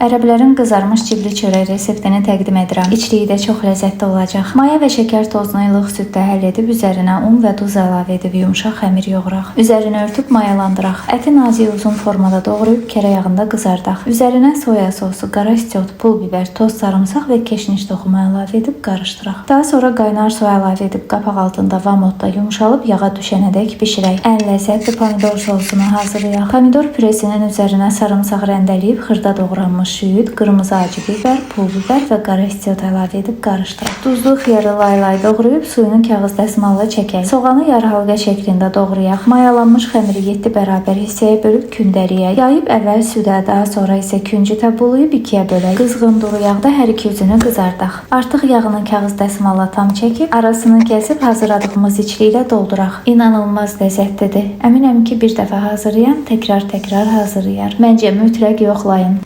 Ərəblərin qızarmış cibli çörək reseptini təqdim edirəm. İçliyi də çox ləzzətli olacaq. Maya və şəkər tozunu ilıq süddə həll edib üzərinə un və duz əlavə edib yumşaq xəmir yoğuraq. Üzərini örtüb mayalandıraq. Əti nazik uzun formada doğrayıb kərə yağında qızardaq. Üzərinə soya sosu, qara istiot, pul biber, toz sarımsaq və keşniş toxumu əlavə edib qarışdıraq. Daha sonra qaynar su əlavə edib qapaq altında vamotda yumşalıb yağa düşənədək bişirək. Ən ləzzətli pomidor sosunu hazırlayaq. Pomidor püresinin üzərinə sarımsaq rəndələyib xırda doğranmış şüyüd, qırmızı acı biber, pul biber və qara istiot əlavə edib qarışdıraq. Duzlu xiyarı lay-lay doğrayıb suyunu kağız dəsmalla çəkək. Soğanı yarı halqa şəklində doğrayaq. Mayalanmış xəmiri 7 bərabər hissəyə bölüb kündəliyək. Yayıb əvvəl südə, daha sonra isə küncütə bulayıb ikiyə bölək. Qızğın duru yağda hər iki üzünü qızardaq. Artıq yağını kağız dəsmalla tam çəkib arasını kəsib hazırladığımız içli ilə dolduraq. İnanılmaz ləzzətlidir. Əminəm ki, bir dəfə hazırlayan təkrar-təkrar hazırlayar. Məncə mütləq yoxlayın.